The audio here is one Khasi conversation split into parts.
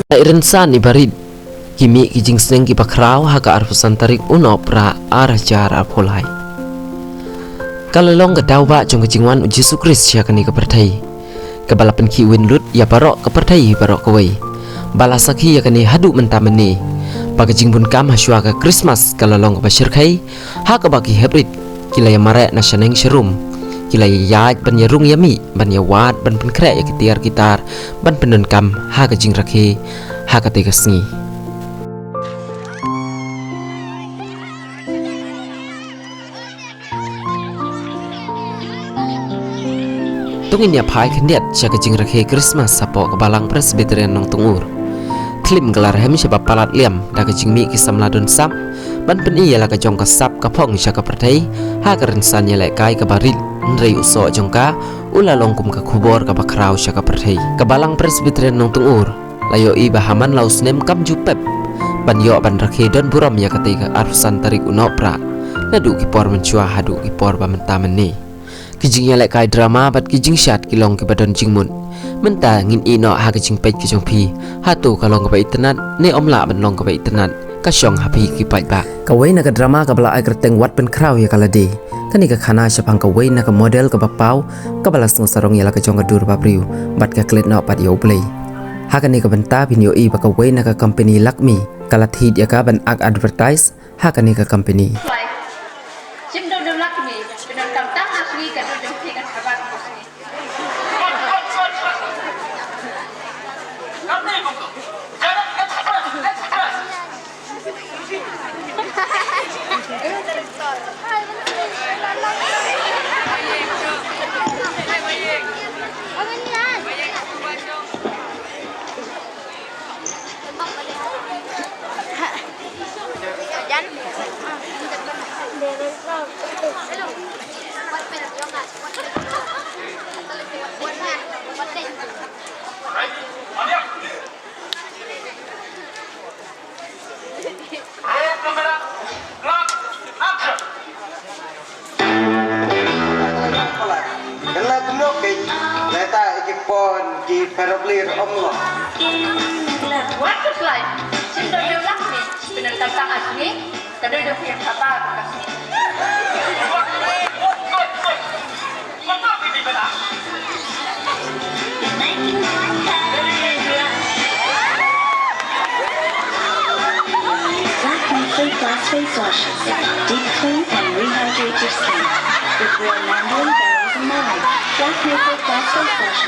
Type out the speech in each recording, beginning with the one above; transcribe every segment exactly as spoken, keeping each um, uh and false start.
La i rynsan i barit, ki mih ki jingsneng ki bakhraw ha ka arphew san tarik u Nohprah ar hajar arphew lai. Ka la long ka daw ba jong ka jingwan u Jisu Khrist sha kane ka pyrthei, kaba la pynkhih win lut ïa baroh ka pyrthei baroh kawei. Ba la sakhi ïa kane haduh mynta mynne, ba ka jingbun kam ha shuwa ka Christmas ka la long kaba shyrkhei, ha kaba ki heprit ki la ïa mareh na shaneng sharum, ki la ïa ïaid ban ïa rung ïa mih, ban ïa wad, ban pynkhreh ïa ki tiar ki tar, ban pyndonkam ha ka jingrakhe ha katei ka sngi. To ngin ïa phai khyndiat sha ka jingrakhe Christmas hapoh ka Balang Presbyterian Nongtngur. Klim ka la rhem sha ba palat liam da ka jingmih ki samla don sap ban pyni ïa la ka jong ka sap ka phong sha ka pyrthei ha ka rynsan ïalehkai kaba rit, hynrei u soh jong ka u la long kum ka khubor kaba khraw sha ka pyrthei. Ka Balang Presbyterian Nongtngur la ïohi ba ha man la u snem kam ju pep ban ïoh ban rakhe don burom ïa katei ka arphew san tarik u Nohprah, naduh ki por mynshuwa haduh ki por ba mynta mynne. Ki jingïalehkai drama bad ki jingshad ki long kiba don jingmut. Mynta ngin ïeh noh ha ka jingpeit ka jong phi. Hato ka long kaba itynnad ne ym lah ban long kaba itynnad? Ka shong ha phi ki paidbah. Kawei na ka drama kaba la ai kyrteng Wat Pynkhraw ïa ka Lade. Kane ka khana shaphang kawei na ka model kaba paw, kaba la sngewsarong ïa la ka jong ka dur ba briew bad ka klet noh pat ïa U Blei. Ha kane ka bynta phin ïohi ba kawei na ka company Lakme ka la thied ïa ka ban ak advertise ha kane ka company. Shim dewdew Lakme, pyndonkam tang ar sngi, ka dur jong phi kan kaba ar sngi. Roll camera, clock, action. Kala kumno ke, neta iki pon ki parablir omlo. What is life? Cinta dia ulang ni, benar tentang asli, kedua dia punya kata. Black and Free Glass Face Wash. Deep clean and rehydrate your skin. With real mandarin berries and melon. Black and Free Glass Face Wash.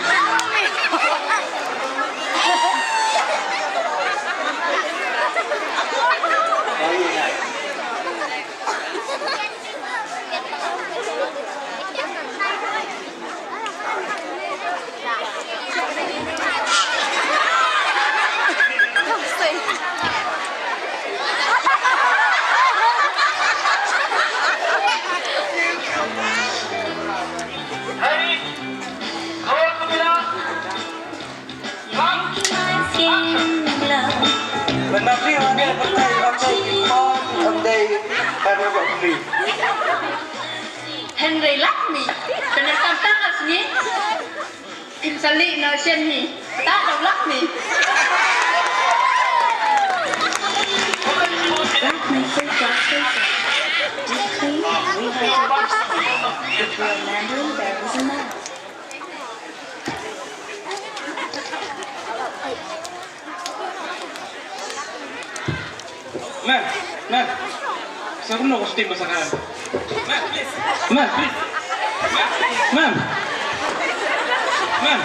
Hynrei Lakme, kane ka tang asngi. Phin sa lih na sien hi. Ta dau Lakme. Lakme Face Wash. Deep clean and rehydrate your skin. With real mandarin berries and melon. Ma'am, ma'am. Sa kumno ko shooting ba sa kanan? Ma'am, please. Ma'am, please. Ma'am. Ma'am.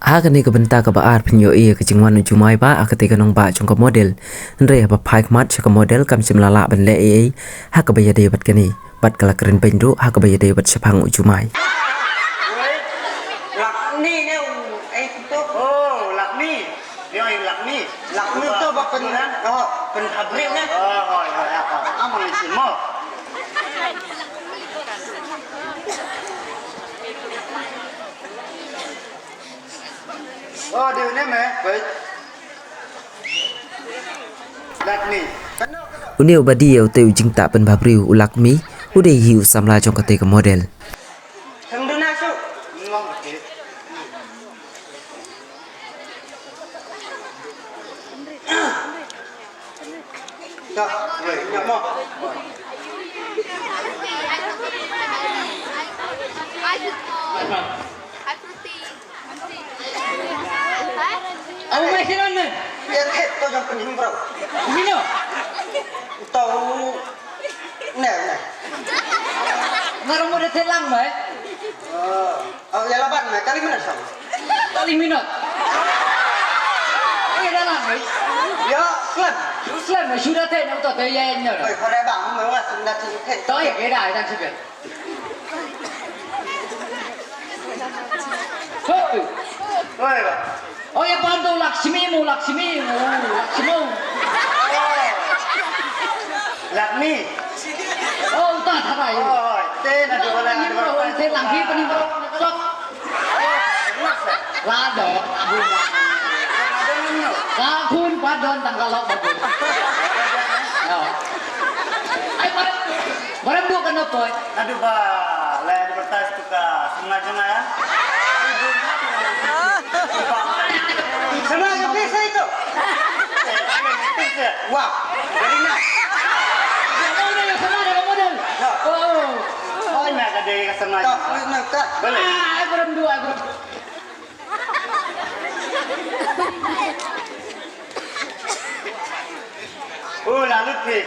Ha kane ka bynta kaba ar phin ïohi ïa ka jingwan u Jumai ba ha katei ka nongbah jong ka model. Hynrei haba phai khmat sha ka model kam shym la lah ban leh ei ei ha kaba ïadei bad kane. Bad ka la kren beiñ ruh ha kaba ïadei bad shaphang u Jumai. Lakme ne u, eh, tu. Oh, Lakme. Yo, Lakme. Lakme tu ba pyn, oh, pynhabriew ne. Oh, oh, oh, oh. Amang isi mo. Oh, dia ne me, baik. Lakme. Une uba dei ïa utei u jingtah pynbhabriew u Lakme, u dei hi u samla jong katei ka model. Au mai sinan ne. Ïa thet to jong pynhim bro. Mino. To ne ne. Ngarung mo de thet lang mai. Oh, ïa laban mai kali minot sang. Kali minot. Ïa dalang mai. Ïa slam. Slam mai sudah thet nang to ïa nya. Oi, kore bang mai was nda thet. To ïa ke da dan sipet. Hoi. Hoi, ba. Oh, ïa, pando Lakshmi mo, Lakshmi mo, Lakshmi mo. Lakmi. Oh, ta ta bai. Oh, te na dua la, dua la. Te lang hi pani bro. Sok. La do, bun. Ka khun pat don tang ka lok ba bun. Ai, pat. Barang dua kena poi. Aduh ba, la advertise tu ka semua jong ai. Semua jong ai itu. Wah, very nice. Dia model, sama dia model. Oh. Oh, nak ada sama. Tak, nak tak. Boleh. Ah, ai barang dua, ai barang. Oh, lalu ke.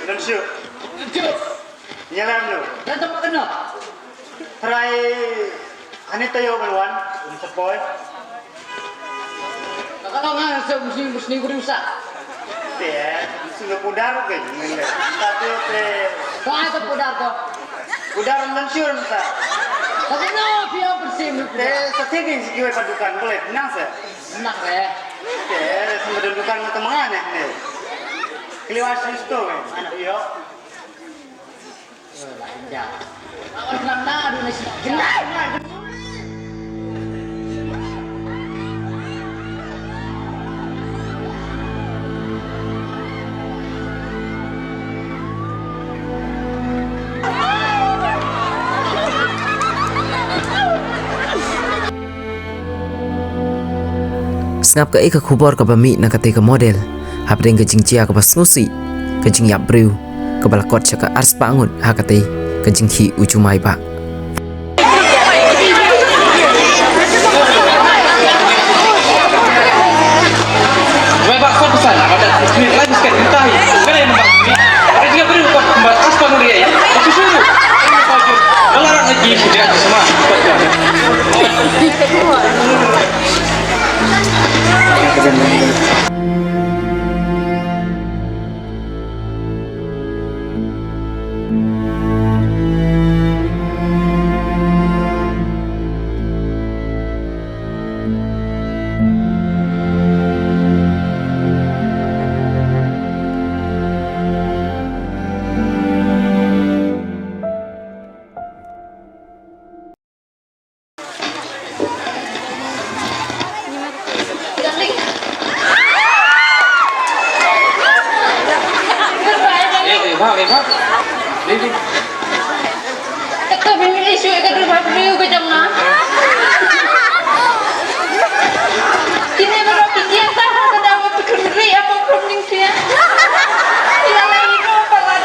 Belum syuk. Belum syuk. Nyalam lu. Dah tempat kena. Try ani tayo ban wan, um sepoi. Kalau ngan se musni musni guri usa. Te, musni pudar ke. Satu te. Kau ada pudar kau. Pudar dan syur sa. Tapi no, pia bersih. Te, setting si kiwai padukan boleh, nang se. Enak re. Te, semua dukan temangan eh ni. Keliwat sisto eh, anak yo. Sngap kaei ka khubor kaba mih na katei ka model hapdeng ka jingjia kaba sngewsih, ka jingïap briew kaba la kot sha ka arspah ngut ha katei ka jingkhih u Jumai Bah. Kato ba mih issue ka dur ba briew ka jong nga. Kine baroh ki kian ta ha ka daw ba pynkhun ri apa pynning tia. Ila lai ro palat.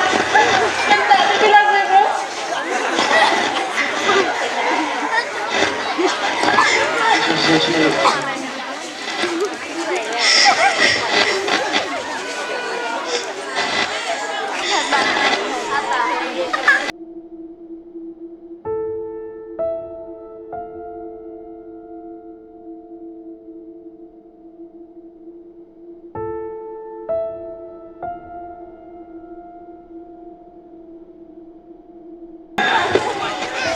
Nanta ila lai ro.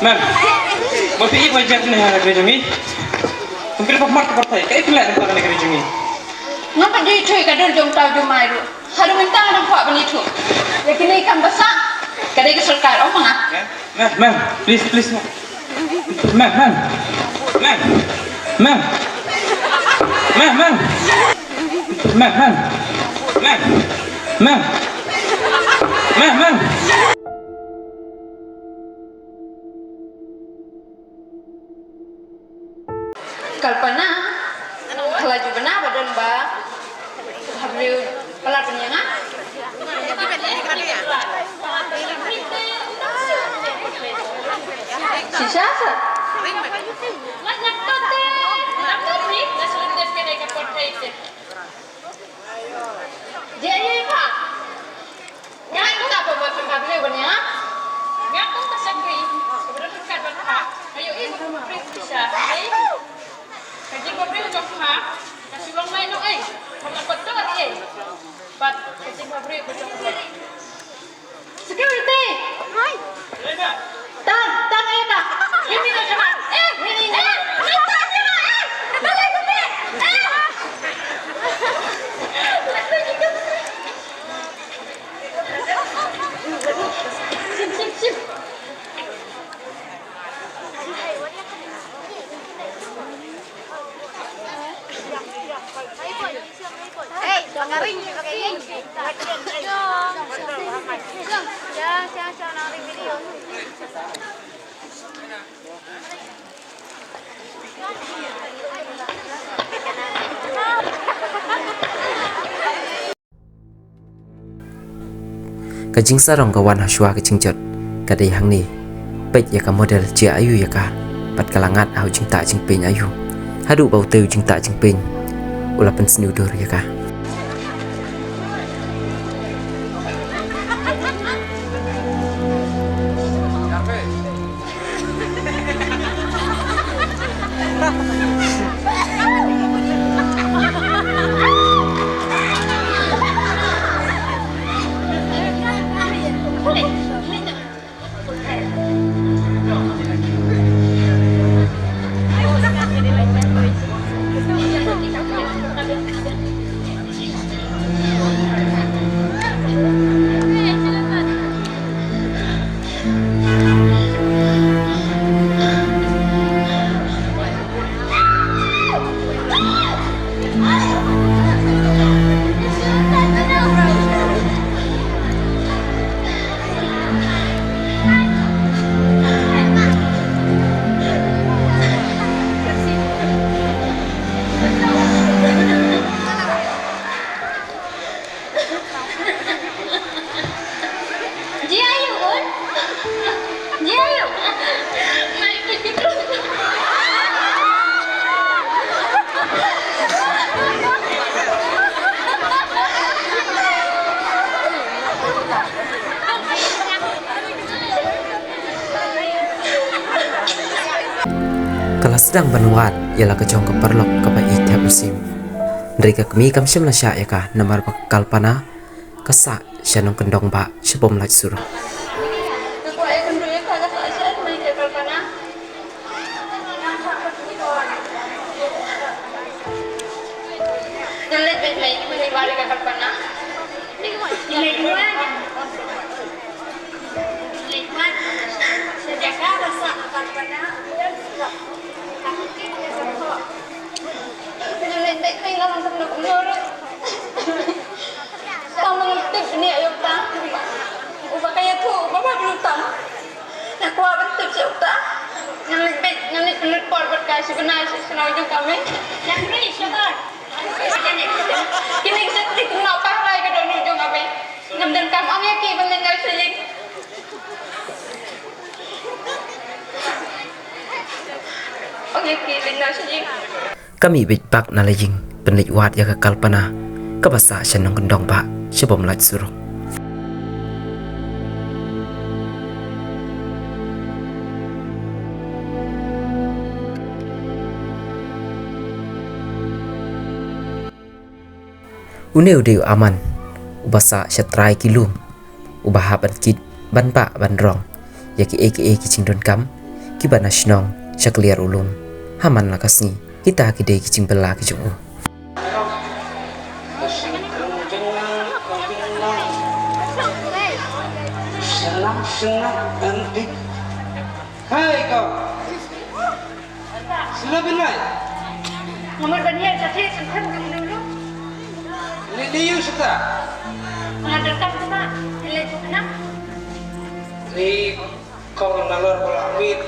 Mem, ma phi ïohi ba ïa kane ha ka ri jong ngi. Kum kane ba mat ka pyrthei, kaei phi leh na kane ka ri jong ngi. Ngam pat ju ïathuh ïa ka dur jong uta u Jumai ruh. Haduh mynta nga dang kwah ban ïathuh. Ïa kine ki kam ba sah ka dei ka sorkar, ong ma nga. Mem, mem, please, please, mem. Mem, mem. Mem. Mem. Mem, mem. Mem. Mem, mem. Mem, mem. Kalpana, ka la ju bna ba don ba ha briew palat ban ïa nga. Shisha sa. Jia ye pa. Nga ïa ka ba ba ba leu ban ïa. Nga tu ka sakri. Ka ba ka ba ka. Ayo i ba ka pri sha. Ai. Ka jing ba pri jong ka. Ka shu long mai no ai. Ka ba ka to ai. But ka jing ba pri jong ka. Security. Hai. Tan, tan ai ka. Ini ka jama. Eh, ini. Eh, ini ka jama. Eh, balik ke sini. Eh. Ka jingsarong ka wan ha shuwa ka jingjot ka dei hangne. Peit ïa ka model jia aïu ïa ka. Bad ka la ngat ha u jingtah jingpeiñ aïu. Haduh ba u tei u jingtah jingpeiñ u la pynsniew dur ïa ka. Jia aïu un? Jia aïu? Ka la sdang ban wad ïa la ka jong ka paralok kaba ïeit ha u sim. Hynrei ka kmie kam shym la shah ïa ka namar ba ka Kalpana ka sah sha nongkyndong ba sha bym lait surok. Ka mut tip ni ayo ta. Uba ka ïathuh uba ba blu tam. Nga kwah ban tip sha uta. Ngan leit beit, ngan leit pynlut por bad ka shi bnai shi shnong jong ka mei. Ngan ri shabar. Kine ki sa tik noh pahrai ka dohnud jong ka mei. Ngam donkam ong ïa ki ban leit noh sha ïing. Ong ïa ki leit noh sha ïing. Ka mih beit bak na la ïing pynleit wad ïa ka Kalpana kaba sah sha nongkyndong ba sha bym lait surok. Une u dei u Aman uba sah sha trai ki lum, uba hap ban kit ban bah ban rong ïa kiei kiei ki jingdonkam kiba na shnong sha kliar u lum. Ha man la ka sngi kita ki dei ki jingbylla ki jong u. Hai kong. Sila bin lai. Ngamut ban hiar sa thik sengkhem kum dulu. Ni ni yu sita. Ngadar kam sama. Ni lai tu kena. Ni kong nalor bola mit.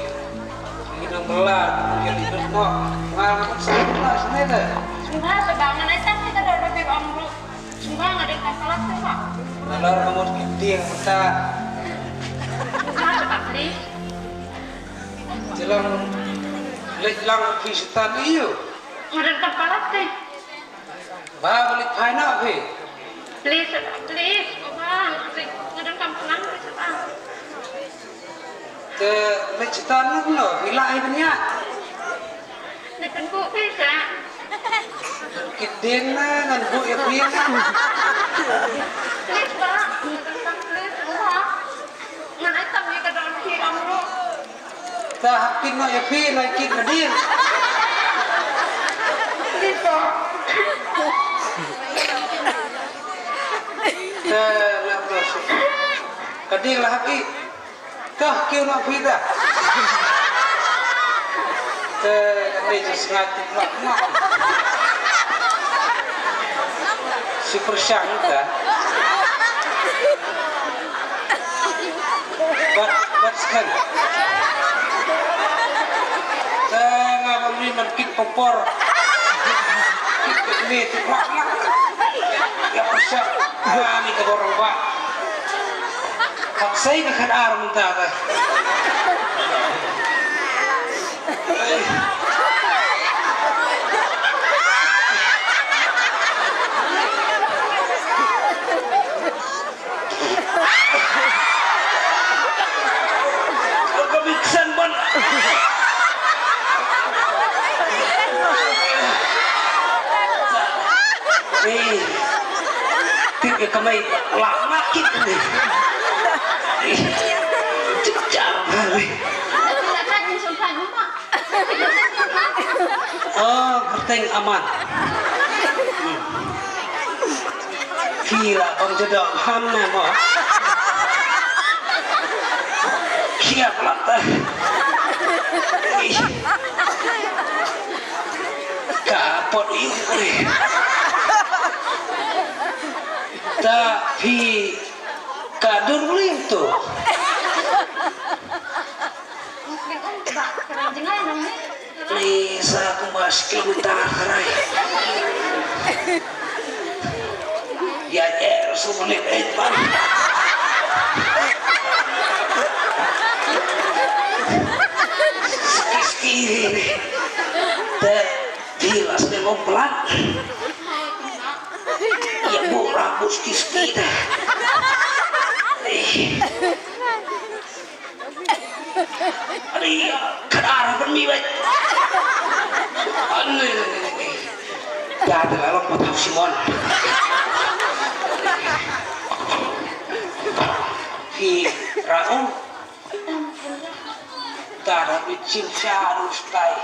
Ni nang belar. Ni ni tu no. Ba, ba, sa, sa, sa, sa, sa. Sngewbha, sngewbha, ngan ai tang kita dor ba phi ong ruh. Sngewbha, nga dei kam palat sngewbha. Nalor ka mut ki tieng mynta. Sngewbha, sngewbha, please. Te lang leit lang phi Soitan ïa u. Nga dei kam palat te. Ba, ba leit phai noh phi. Please, please, sngewbha, nga dei kam palat sngewbha. Te leit Soitan noh kumno, phi lah hi ban ïaid. Leit pynbuh phi sa. Ki dieng na ngan buh ïa phi na. Please ba, please ba. Ngan ai tam ïa ka don phi ong ruh. Ta hap kit noh ïa phi na kit na dieng. Please ba. Te na ka dieng la hap i. Kah kiew noh phi da. Te ni ju sngat ti mak mak. Si pyrshang da. Bat bat skan. Te nga ba mi man kit popor. Kit ni ti mak mak. Ya pyrshang. Ah, ni ka borong ba. Hak sei ka khat ar mynta ka. Ka biksan ban. Eh. Tip ïa ka mei la ma kit ni. Cik jar ni. Oh, kyrteng Aman. Ki la bang jadong ham na mo. Ki ap la ta. Ka pot ïu. Ta phi ka dur blim tu. Ni sa kumba shi kilometer harai. Ya er su menit eh pan. Ski ski ni. Te Di las ne ngom pelat. Ya bu rambut ski ski dah. Ari kadar pun mi baik. Ani. Dah ada lalu patah Simon. Hi raung. Dah ada bicin sya rustai.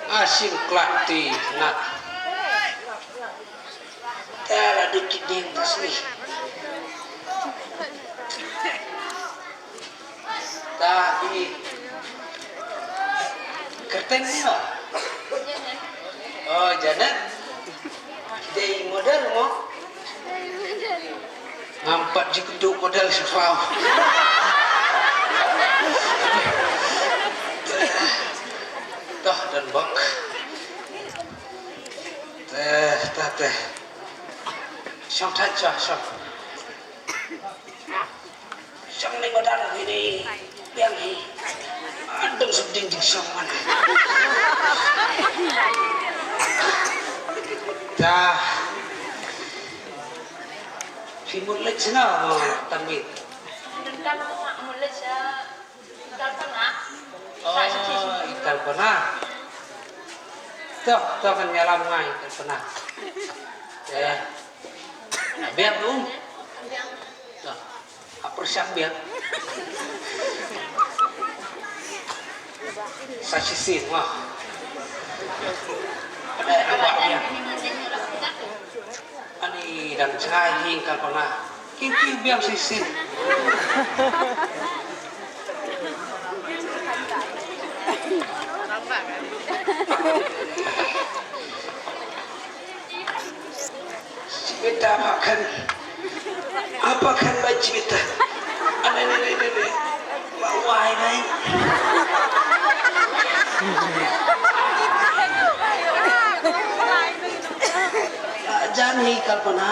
Asim klak ti na. Tara di kiding tasni. Ta hi. Kerteng ni ma. Oh, Janet. Dei model mo. Ngam pat ji kynduh model shi khlaw. Toh don bok. Teh, teh, teh. Shong thait shong, shong. Shong ni madan ni ni. Biang hi. Adem seding di shong man. Dah. Phi mut leit sna mo Tanwin. Dendam tu mak mut leit sha Kalpana. Oh, i Kalpana. Toh, toh kan nyalam ngai Kalpana. Eh. Biang tu. Toh. Apa siang biang? Sa shisien wah. Ada, ada biang. Ani dang jngai hi Kalpana. Ki ki biang shisien. Sibit da ba khan. Apa Bakhan ba jita. Ane ne ne ne ne. Ba wai dai. Jan hi Kalpana.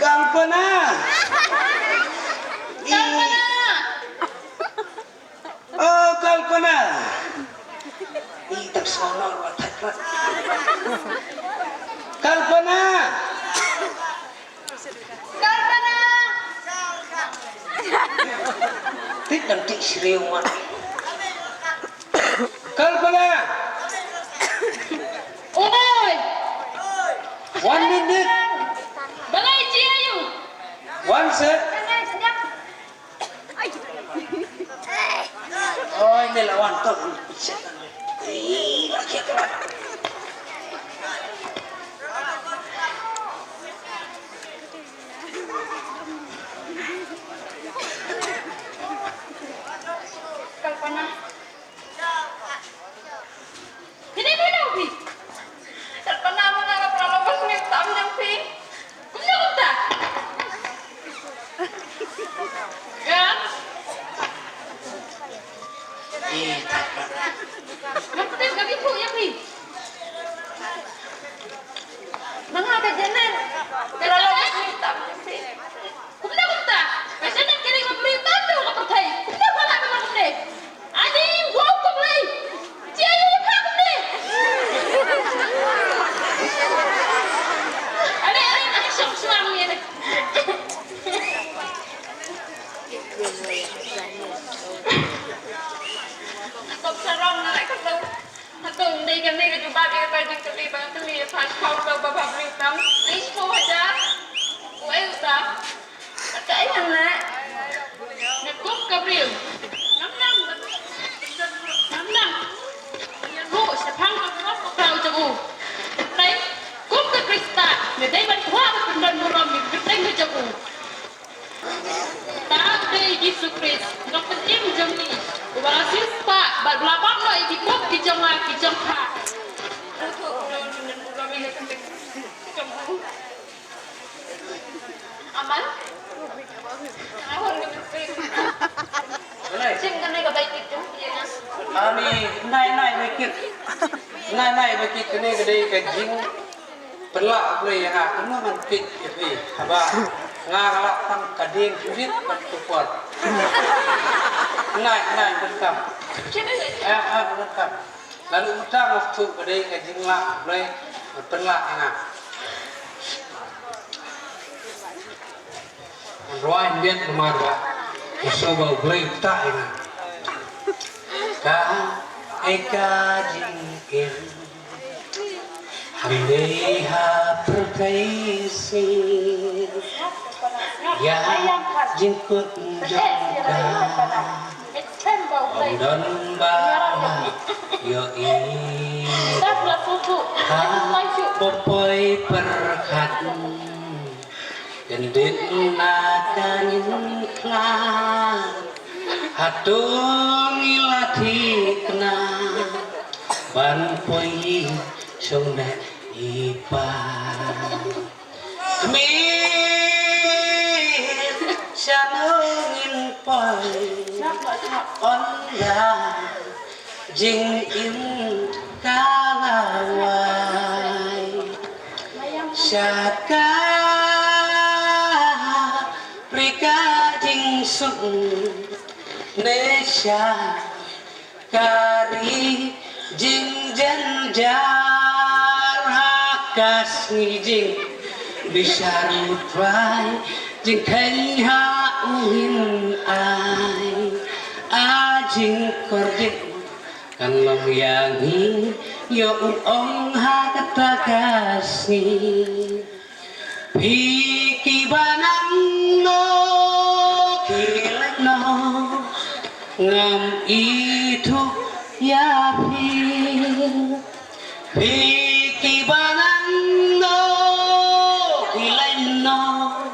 Kalpana. I. Oh, Kalpana. I tak sono wa tak la. Kalpana. Kalpana. Tik dang tik serius wan. Kalpana. Oi. One minute. Balai ji ayu. One set. Oi, ni lawan tu. Kalpana. Phi dei mano phi? Tat pana ma nga ka paralok ba sngewthuh ïa phi. Kumno kumta? Kan? Eh, tat pana. Ngam tip ka bithuh ïa phi. Ma nga ka Janet. Paralok ba sngewthuh ïa phi. Kumno kumta? Ka Janet ka dei ka briew tam jong ka pyrthei. Kumno pha lah ban long kumne? Ani, wow, kumne. Jia, jia, pha kumne. Are, are, are, shong shuang ni, are. Kop sarong na lai kop sarong. Hato ym dei kane ka jubab ïa kata ka jingkylli ba nga kylli ïa pha shaphang uta u bapher briew tam? Dei shiphew hajar? Uei uta? Kaei hangne? Nga kum ka briew ngam nang, ngam nang ban ïaroh shaphang ka burom ka khraw jong u. Hynrei kum ka Khristan nga dei ban kwah ban pyndon burom ïa ka kyrteng ka jong u. Ta U Blei Jisu Khrist, u Nongpynim jong ngi, uba la siewspah bad uba la ban noh ïa ki bup ki jong nga ki jong pha. Aman? Ahun ka mynsiem. Shim kane ka bai kit jong phi. Ani, nai nai bai kit. Nai nai bai kit kane ka dei ka jing Pynlah U Blei ïa nga, kumno ngan peit ïa phi haba nga la tang ka dieng shuh ban tu por. Nai, nai, donkam. Eh, eh, donkam. Lada mynta nga shu ka dei ka jinglah U Blei ban pynlah ïa nga. Rwai biang namar ba u sngewbha U Blei u ktah ïa nga. Ka, eh, ka jingim. Hangne ha pyrthei sngi. Ïa jingkut jong ka. Ym don ba la ïohi. Ha, ba poi pyrkhat. Kyndit na ka jingkhlad, hato ngi la thikna ban poi shong na i pa? Khmih, shano ngin poi, ynda jingim ka la wai. Sha ka ri ka jingsuk ne sha ka ri jingjynjar, ha ka sngi jingbishar U Trai, jingkheiñ ha u hin ai, a jingkordit kan long ïa ngi, ïoh u ong ha kata ka sngi. Phi kiba nang noh, phi leit noh, ngam ithuh ïa phi. Phi kiba nang noh, phi leit noh,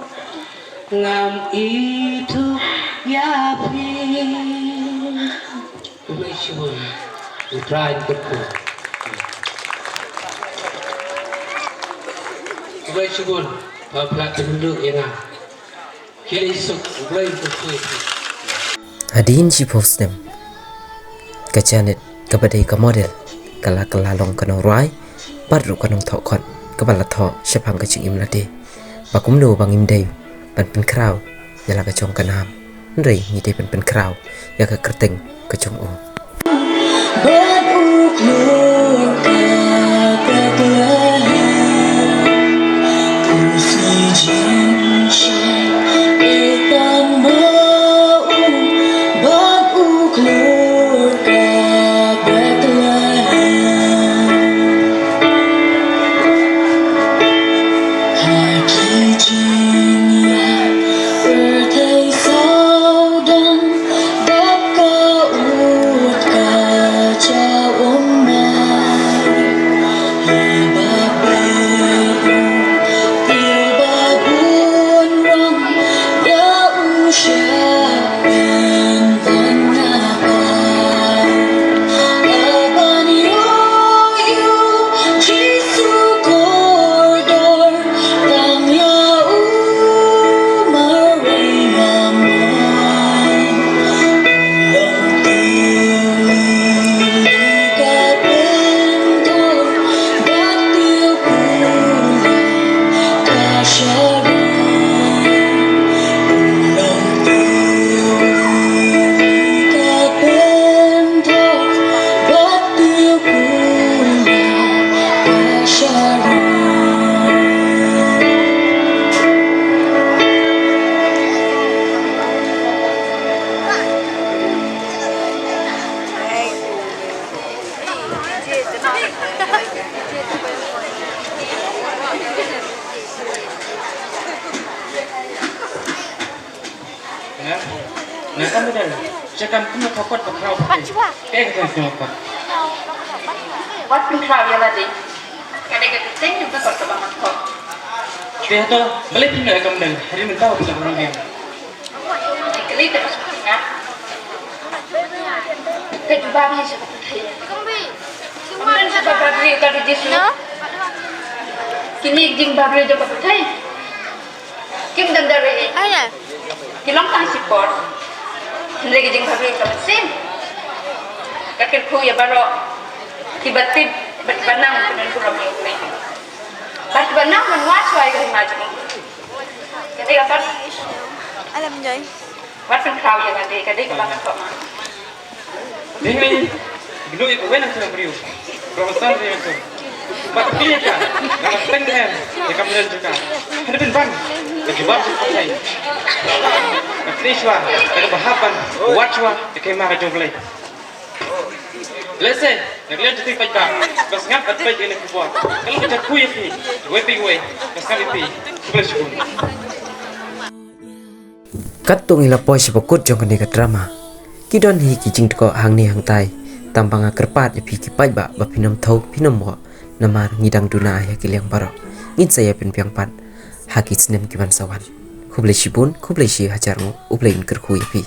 ngam ithuh ïa phi. Khublei shibun. U Trai un kyrkhu. Khublei shibun. Ba pla tyndu ïa nga. Khie leit suk, U Blei un kyrkhu ïa phi. Hadien shiphew snem, ka Janet kaba dei ka model ka la kylla long ka nongrwai bad ruh ka nongthoh kot kaba la thoh shaphang ka jingim lade, ba kumno ba ngim dei ban pynkhraw ïa la ka jong ka nam, hynrei ngi dei ban pynkhraw ïa ka kyrteng ka jong u. Bad u khlur ka Bethlehem, u sngi jingshai, e tang ma u. Bad u khlur ka Bethlehem. Ha ki jingïaid pyrthei sawdong, dap ka ut ka jaw ummat. Hi ba beiñ u piew ba bun rong, ïa u shah pynban na pai. Ban ïoh ïa u Jisu kordor, tang ïa u marwei nga mon. U long tiew lili ka pynthor, bad tiew pula ka Sharon. U long tiew lili ka pynthor, bad tiew pula ka Sharon. Nga, nga kam da, sha kam kum na thokot ba khraw ba. Pat shuwa. Te ka thokot. Wat pynkhraw ïa lade. Ka dei ka kyrteng jong ka kot kaba nga thoh. Te hato, balei phi ong kam da, hari mynta ba phi la rung biang. Kali te ba shu nga. Ka jubab hi sha ka pyrthei. Ym don shuh ba bad ri ka Jisu. Kine ki jingbad ri jong ka pyrthei. Kim don da re. Ai ya. Ki long tang shipor. Hynrei ki jingbad ri ka mynsiem. Ka kyrkhu ïa baroh kiba tip bad kiba nang ban burom ïa U Blei. Bad kiba nang ban wad shuwa ïa ka hima jong U. Ka dei ka kot. Alam jai. Wat pynkhraw ïa lade, ka dei kaba nga thoh ma. Dei hi, ïa kano ïa kawei na ka briew. Ba san ïa ka. Bad phi ïa ka, nga la teng em, ïa ka mrel jong ka. Hynrei pynban, ka jubab jong ka pyrthei. Ka pyrthei shuwa, ka dei ba hap ban wad shuwa ïa ka hima ka jong U Blei. Lehse, na ka liang jong ki paidbah, ba sngap ban peit ïa kane ka khubor. Ka long ka jingkyrkhu ïa phi, iwei pa iwei, ba sngap ïa phi. Khublei shibun. Katto ngi la poi sha ba kut jong kane ka drama. Ki don hi ki jingthoh hangne hangtai. Tang ba nga kyrpad ïa phi ki paidbah ba phin ym thew phin ym wah. Namar ngi dang duna ïa ki liang baroh. Ngin sa ïa pynbiang pat ha ki snem ki ban sa wan. Khublei shibun, khublei shi hajar nguh, U Blei un kyrkhu ïa phi.